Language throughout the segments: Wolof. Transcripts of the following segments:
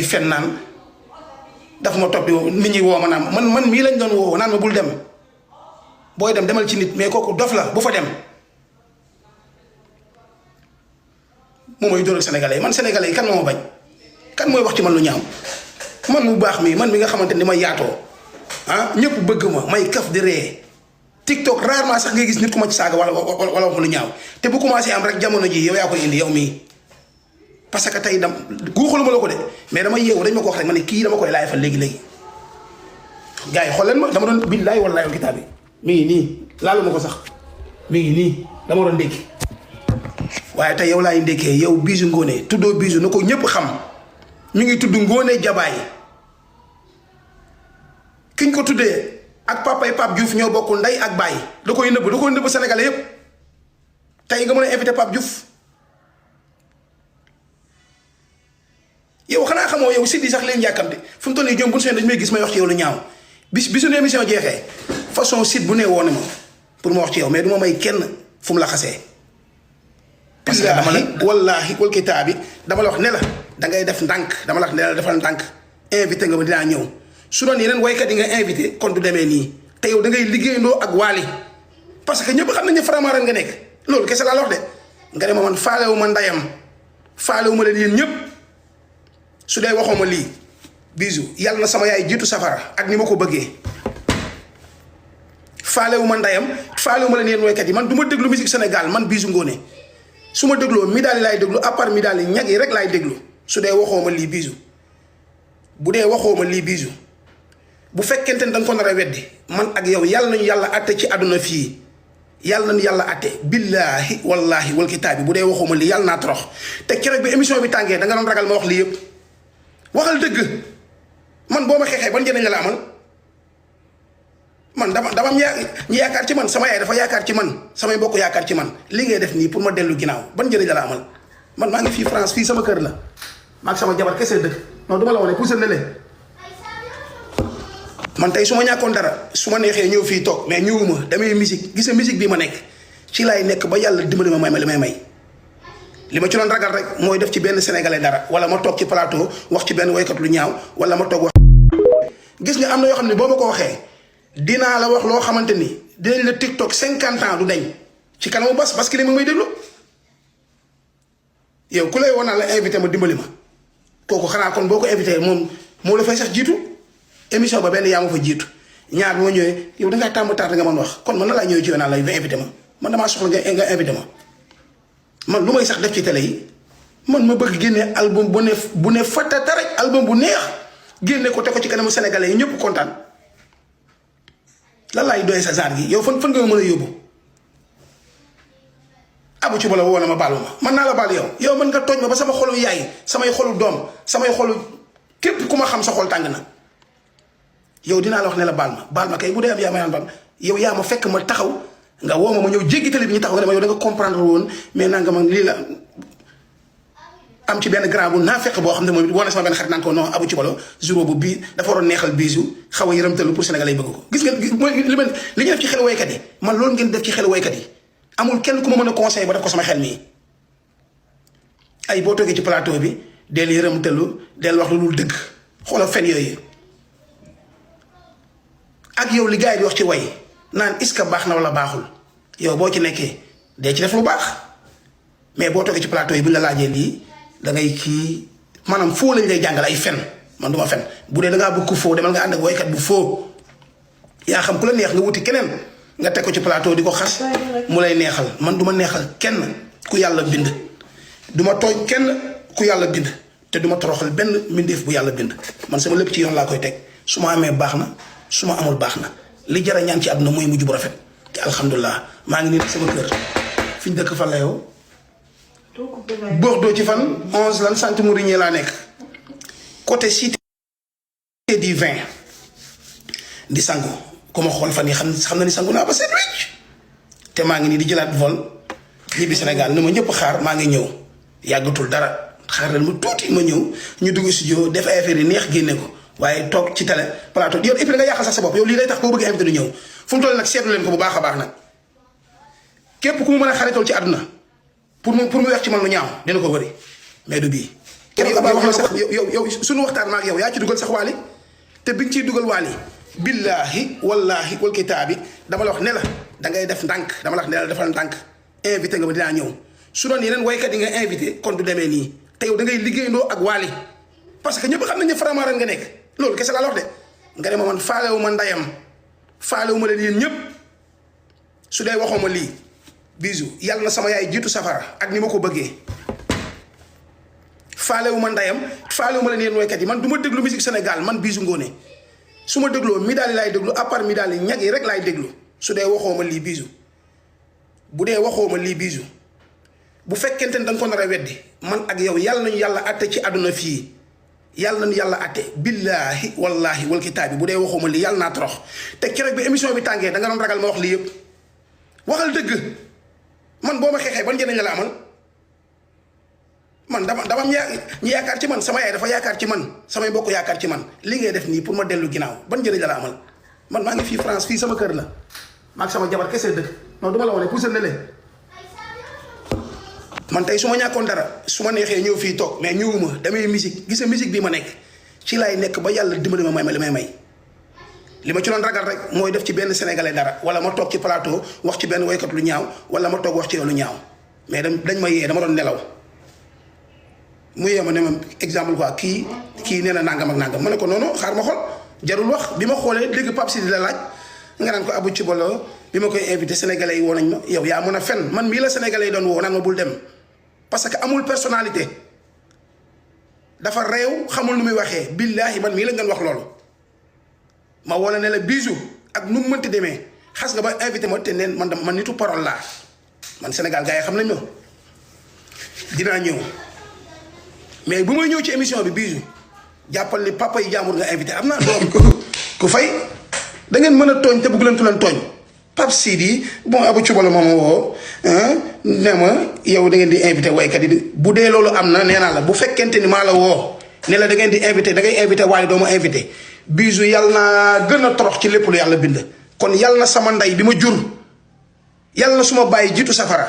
fen naan dafa ma topp nit ñi woo ma naan man mii lañ doon woo naan ma bul dem booy dem demal ci nit mais kooku dof la bu fa dem moom mooy dóor ak sénégalais man sénégalais yi kan moo ma bañ kan mooy wax ci man lu ñaaw man mu baax mi man mi nga xamante ni ma yaatoo ah ñëpp bëgg ma may kaf di ree TikTok rarement sax ngay gis nit ku ma ci saaga wala wax lu ñaaw te bu commencé am rek jamono ji yow yaa koy indi yow mii parce que tey guuxaluma la ko de mais dama yeewu dañ ma ko wax rek ma ne kii dama koy laay fa léegi-léegi gars yi xool leen ma dama doon billaay wallaay wal kitaab bi mi ngi nii laalu ma ko sax mi ngi nii dama doon ndékki waaye tey yow laay ndékkee yow Bijou Ngoné tuddoo Bijou na ko ñëpp xam ñu ngi tudd Ngoné Jabaay kiñ ko tuddee ak papay Pape Diouf ñoo bokkul ndey ak baay da koy nëbb Sénégalais yépp tey nga mën a invité Pape Diouf yow xanaa xamoo yow Sidi sax leen yàkkamte fu mu toll nii ñoom bu ñu seen dañu may gis may wax ci yow lu ñaaw bi suñu émission jeexee façon site bu ne woon na ma pour ma wax ci yow mais du ma may kenn fu mu la xasee. parce que dama la wallaahi wal kitaabi dama la wax ne la da ngay def ndànk dama la wax ne la defal ndànk invité nga ma dinaa ñëw su doon yeneen waykat yi nga invité kon du demee nii te yow da ngay liggéeyandoo ak Wally parce que ñëpp xam nañ ne Faramareen nga nekk loolu kese laa la wax de nga ne ma man faalewu ma ndayam faalewu ma leen yéen ñëpp su dee waxoo ma lii Bijou yàlla na sama yaay jiitu safara ak ni ma ko bëggee faalewu ma ndayam faalewu ma leen yéen waykat yi man du ma déglu musique Sénégal man Bijou Ngoné su ma dégloo Midaali laay déglu à part Midaali ñag yi rek laay déglu su dee waxoo ma lii Bijou bu dee waxoo ma lii Bijou bu fekkente ne da nga ko nar a weddi man ak yow yàlla nañu yàlla atte ci àdduna fii yàlla nañu yàlla atte billaahi wallaahi wal kitaabi bu dee waxoo ma lii yàlla naa torox te keroog bi émission bi tàngee da nga doon ragal ma wax lii yëpp waxal dëgg man boo ma xeexee ban njëriñ la amal man dama am ñi yaakaar ci man sama yaay dafa yaakaar ci man samay mbokk yaakaar ci man li ngay def nii pour ma dellu ginnaaw ban njëriñ la amal man maa ngi fii France fii sama kër la maag sama jabar kese dëkk non du ma la wane puusal na leen man tey su ma ñàkkoon dara su ma neexee ñëw fii toog mais ñëwuma damay musique gis nga musique bii ma nekk ci laay nekk ba yàlla dimbali ma may li may may li ma ci doon ragal rek mooy def ci benn sénégalais dara wala ma toog ci plateau wax ci benn woykat lu ñaaw wala ma toog wax gis nga am na yoo xam ne boo ma ko waxee dinaa la wax loo xamante ni dinañ la TikTok 50 ans du dañ ci kanamu bas parce que li ma may déglu yow ku lay woon naa la invité ma dimbali ma kooku xanaa kon boo ko invité moom moo la fay sax jiitu émission ba benn yaa ma fa jiitu ñaar bi ma ñëwee yow dangaa tàmm taat nga mën wax kon man na laa ñëwee ci yow naan la invité ma man damaa soxla nga invité ma man lu may sax def ci télé yi man ma bëgg génne album bu ne fattata rek album bu neex génne ko te ko ci kanamu sénégalais yi ñëpp kontaan lan laay doyee sa genre gi yow fan nga mën a yóbbu abu ci bala woo na ma baalu ma man naa la baal yow mën nga tooñ ma ba sama xolu yaay samay xolu doom samay xolu képp ku ma xam sa xol tàng na yow dinaa la wax ne la baal ma kay bu dee am yaa ma naan baal yow yaa ma fekk ma taxaw nga woo ma ñëw jéggi télé bi ñu taxaw nga ne ma yow da nga comprendre woon mais nanga ma lii la am ci benn grand bu naa fekk boo xam ne moom woo na sama benn xarit naan ko non abu ci balo jour bu bii dafa waroon neexal Bijou xaw a yërëmtalu pour sénégalais yi bëgg ko gis nga mooy li ñu def ci xelu waykat yi man loolu ngeen def ci xelu waykat yi amul kenn ku ma mën a conseiller ba def ko sama xel mii ay boo toogee ci plateau bi del yërëmtalu del wax lu dul dëgg xoolal fen yooyu ak yow li gars yi di wax ci way naan est-ce que baax na wala baaxul yow boo ci nekkee dee ci def lu baax mais boo toogee ci plateau yi bu ñu la laajee lii da ngay kii maanaam foo lañ lay jàngal ay fen man du ma fen bu dee da ngaa bëgg ko foo demal nga ànd ak woykat bu foo yaa xam ku la neex nga wuti keneen nga teg ko ci plateau di ko xas mu lay neexal man du ma neexal kenn ku yàlla bind du ma tooñ kenn ku yàlla bind te du ma toroxal benn mbindeef bu yàlla bind man sama lépp ci yoon laa koy teg su ma amee baax na su ma amul baax na li jara ñaan ci àdduna mooy mujj bu rafet te alhamdulilah maa ngi nii sama kër fi ñu dëkk fan la yow Bordeaux ci fan 11 lan sant Mourigny laa nekk côté cité du vin di sangu ku ma xool fan yi xam na ni sangu naa ba seet wecc te maa ngi nii di jëlaat vol ñibbi Sénégal ni ma ñëpp xaar maa ngi ñëw yàggatul dara xaar leen ma tuuti ma ñëw ñu dugg studio def ay affaire yi neex génne ko waaye toog ci télé plateau yow et puis nga yàqal sax sa bopp yow lii day tax koo bëgg invité du ñëw fu mu toll nag seetlu leen ko bu baax a baax nag képp ku mu mën a xaritool ci àdduna pour mu wax ci man lu ñaaw dina ko bëri mais du bii keroog Abba wax na sax yow suñu waxtaan maag yow yaa ci dugal sax waali te bi nga ciy dugal waali billahi wallahi wal kitaabi dama la wax ne la da ngay def ndànk dama la wax ne la defal ndànk invité nga ma dinaa ñëw su doon yeneen waykat yi nga invité kon du demee nii te yow da ngay liggéeyandoo ak waali parce que ñëpp xam nañ ne Faramareen nga nekk loolu kese laa la wax de nga ne ma man faalewu ma ndayam faalewu ma leen yéen ñëpp su dee waxoo ma lii Bijou yàlla na sama yaay jiitu safara ak ni ma ko bëggee faalewu ma ndayam faalewu ma leen yéen waykat yi man du ma déglu musique Sénégal man Bijou Ngoné su ma dégloo Midali laay déglu à part Midali ñag yi rek laay déglu su dee waxoo ma lii Bijou bu dee waxoo ma lii Bijou bu fekkente ne da nga ko nar a weddi man ak yow yàlla nañu yàlla atte ci àdduna fii yàlla nañu yàlla atte billaahi wallaahi wal kitaabi bu dee waxoo ma lii yàlla naa torox te keroog bi émission bi tàngee da nga doon ragal ma wax lii yëpp waxal dëgg man boo ma xeexee ban njëriñ la amal man dama ñi yaakaar ci man sama yaay dafa yaakaar ci man samay mbokk yaakaar ci man li ngay def nii pour ma dellu ginnaaw ban njëriñ la amal man maa ngi fii France fii sama kër la maa ngi sama jabar kese dëkk non du ma la wane puusal ne leen man tey su ma ñàkkoon dara su ma neexee ñëw fii toog mais ñëwuma damay musique gis nga musique bii ma nekk ci laay nekk ba yàlla dimbali ma may li may li ma ci doon ragal rek mooy def ci benn sénégalais dara wala ma toog ci plateau wax ci benn woykat lu ñaaw wala ma toog wax ci yow lu ñaaw mais dañ ma yee dama doon nelaw mu yee ma ne ma exemple quoi kii nee na nangam ak nangam ma ne ko noonu xaar ma xool jarul wax bi ma xoolee dégg Pape Sidi la laaj nga naan ko Abou Thioubalo bi ma koy invité sénégalais yi woo nañ ma yow yaa mën a fen man mii la sénégalais yi doon woo naan ma bul dem parce que amul personnalité dafa réew xamul nu muy waxee billaahi man mii la ngeen wax loolu ma wala ne la Bijou ak nu mu mënti demee xas nga ba invité ma te neen man nitu parole laa man Sénégal gars yi xam nañ ma dinaa ñëw mais bu may ñëw ci émission bi Bijou jàppal ni papa yi jaamur nga invité am naa doom ku fay da ngeen mën a tooñ te bëgg leen ku leen tooñ Pape Sidi bon Abou Thioubalo moom ma woo ne ma yow da ngeen di invité waykat yi bu dee loolu am na nee naa la bu fekkente ni maa la woo ne la da ngeen di invité da ngay invité waaye doo ma invité Bijou yàlla naa gën a torox ci lépp lu yàlla bind kon yàlla na sama ndey bi ma jur yàlla na suma bàyyi jiitu safara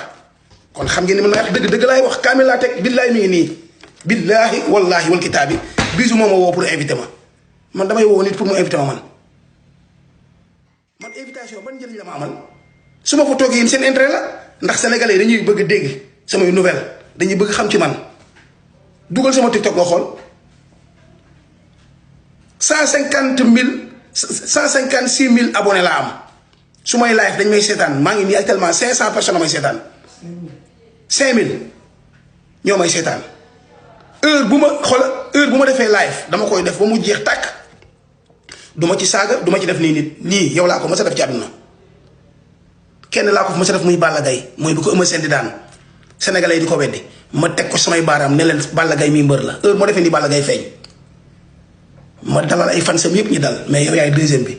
kon xam ngeen ni man na wax dëgg laay wax kaamil laa teg billaay mi ngi nii billaahi wallaahi wal kitaabi Bijou moom ma woo pour invité ma man damay woo nit pour mu invité ma man invitation ban njëriñ la ma amal su ma fa toogee yéen seen intérêt la ndax sénégalais dañuy bëgg a dégg samay nouvelle dañuy bëgg xam ci man dugal sama TikTok nga xool 156 000 abonnés laa am su may live dañ may seetaan maa ngi nii actuellement 500 personnes may seetaan 5000 ñoo may seetaan heure bu ma defee live dama koy def ba mu jeex tàkk duma ci saaga duma ci def nii nit nii yow laa ko mës a def ci àdduna kenn laa ko mës a def muy Balla Gaye mooy bu ko Eumeu Sène di daan sénégalais yi di ko weddi ma teg ko samay baaraam ne leen Balla Gaye mi mbër la heure moo defee ni Balla Gaye feeñ ma dalal ay fansam yëpp ñu dal mais yow yaay deuxième bi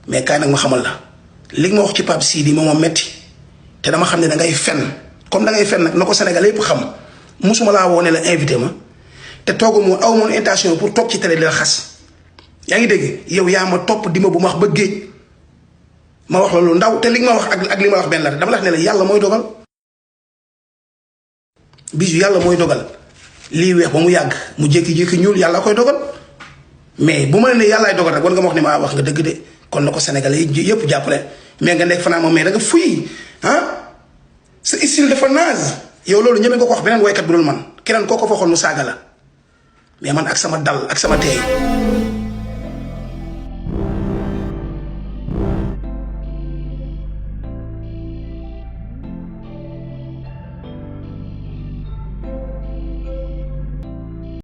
mais kaay nag ma xamal la li ma wax ci Pape Sidi moom moo metti te dama xam ne da ngay fen comme da ngay fen nag na ko sénégalais yëpp xam musuma laa woo ne la invité ma te toogu moon aw moon intention pour toog ci télé di la xas yaa ngi dégg yow yaa ma topp di ma bu ma wax ba géej ma wax loolu ndaw te li nga ma wax ak li ma wax benn la dama la wax ne la yàlla mooy dogal Bijou yàlla mooy dogal lii weex ba mu yàgg mu jékki-jékki ñuul yàlla koy dogal mais bu ma ne yàllaay dogal rek war nga ma wax ne maa wax nga dëgg de kon na ko sénégalais yi yëpp jàppale mais nga nekk fanaa moom mais da nga fuy sa style dafa naze yow loolu ñeme nga ko wax beneen woykat bu dul man keneen koo ko fa xool mu saaga la mais man ak sama dal ak sama teey